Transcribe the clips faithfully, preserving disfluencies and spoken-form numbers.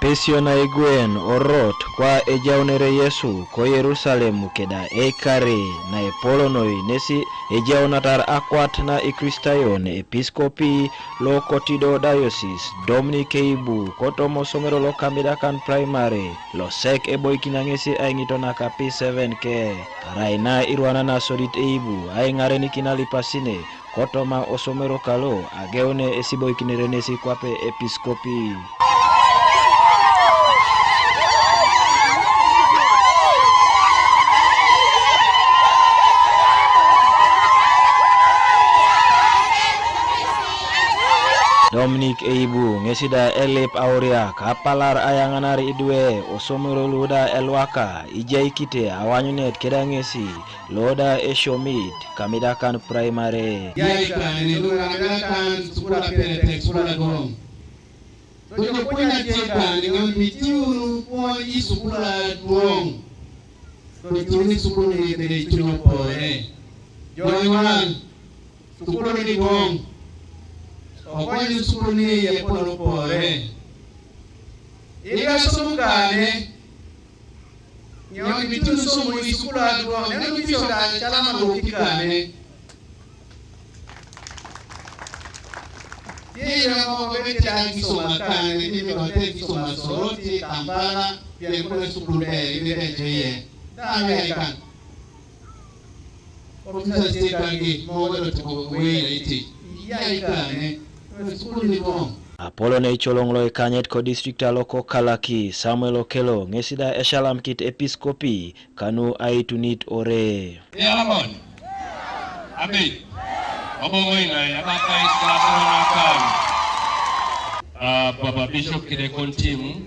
Pesio na igwen orot kwa ejaunere Yesu ko Yerusalem keda eikari na epolonoi nesi ejaunatar akwat na Ikristayon episkopi lo Kotido Diocese, Dominic Eibu, kotoma osomero lo Kamidakan Primary, losek eboikina ŋesi aiŋito naka P seven ke, arai na irwana nasodit Eibu aiŋarenikina lipasine, kotoma osomero kalo ageune esiboikinere nesi kwape episkopi. Dominic Eibu ŋesi da elip auriak apalar ayaŋanar idwe osomero lu da elwaka ijaikite awanyunet keda ŋesi lo da esiomit Kamidakan Primary. Jai kane luŋ Kamidakan sukula pere pek sukula goŋ. Tojo kunya tie kane ŋaŋ bitiun kuon i sukula duoŋ. Tojo ni sukulu ni kede itunyo pore. Joi wan sukulu ni goŋ. Okonyi sukulu ni yepono pore. Iga sukulu kane. Nyo bitun somo i sukulu aduoŋ, neno bisio da calama lo kikane. Ti yemo bebe ti da kisoma kane, ni mi ote kisoma Soroti, Kampala, pia kuna sukulu de, ibe de jeye. Da me kan. Officers ti kagi, mo wero tuko weya iti. Ya ikane, sukulu ni goŋ. Apolon eicoloŋ lo ikanyet ko district alo ko Kalaki, Samuel Okello, ŋesi da esalamkit episkopi kanu aitunit ore. Eyalamon. Abi. Oboŋoi ŋai abakait kasoronakan. Ah, Baba Bishop kide kontimu.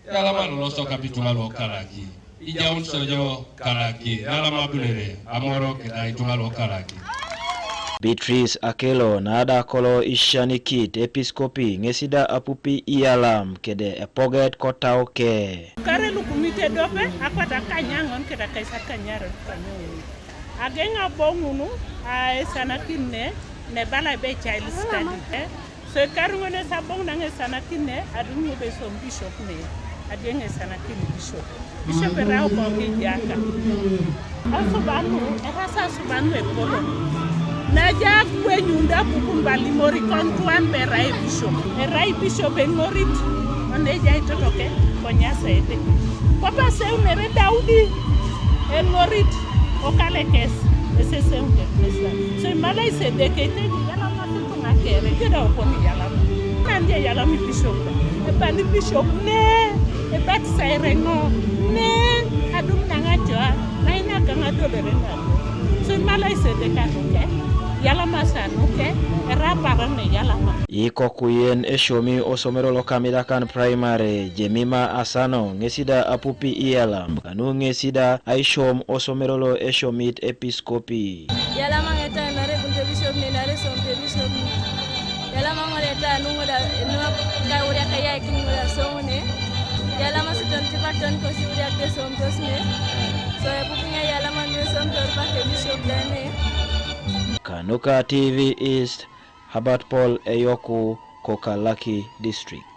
Yalama loloso kapitula lo Kalaki. Ijaun sojo Kalaki. Yalama bulere. Amoro keda itula lo Kalaki. Beatrice Akelo na da kolo isianikit episkopi ŋesi da apupi iyalam kede epoget kotau ke. Kare lukumite dope akwata kanyaŋon keda kaisa kanyare kanyaŋon. Ageŋ aboŋunu a esanakin ne nebala ebe child study. So ekaruŋ nes aboŋ naŋ esanakin ne aduŋ ŋo besom bishop ne ageŋ esanakin bishop. Bishop erau boŋ ejaka. Asuban nu erasa asuban nu epolon. Naja kwenyunda pupun balimori kontuan berai bishop. Erai bishop eŋorit. Oneja itotoke konyasa ede. Papa seunere Daudi eŋorit okalekes eseseunere Mesila. So imala isedekete ni yalama tutuŋa kere keda okoni yalama. Nani yalami bishop. Ebani bishop ne ebatisa ereŋo ne adum naŋajoa nainakaŋ adolere ŋa. So imala isedeka nuke yalama sa nuke erapara ne yalama. Ikokuyen esiomi osomero lo Kamidakan Primary, Jemima Asano, ŋesi da apupi iyalam, kanu ŋesi da aisiom osomero lo esiomit episkopi. Yalama ŋeta nare bunte bishop ne nare somte bishop ne. Yalama ŋole ta nu ŋoda nu ka uria ka yai kin ŋoda somo ne. Yalama suton tipaton ko si uria te som tos ne. So epupunya yalama ne som tor pa ke bishop da ne. Kanuka T V East, Herbert Paul Eyoku, Kokalaki District.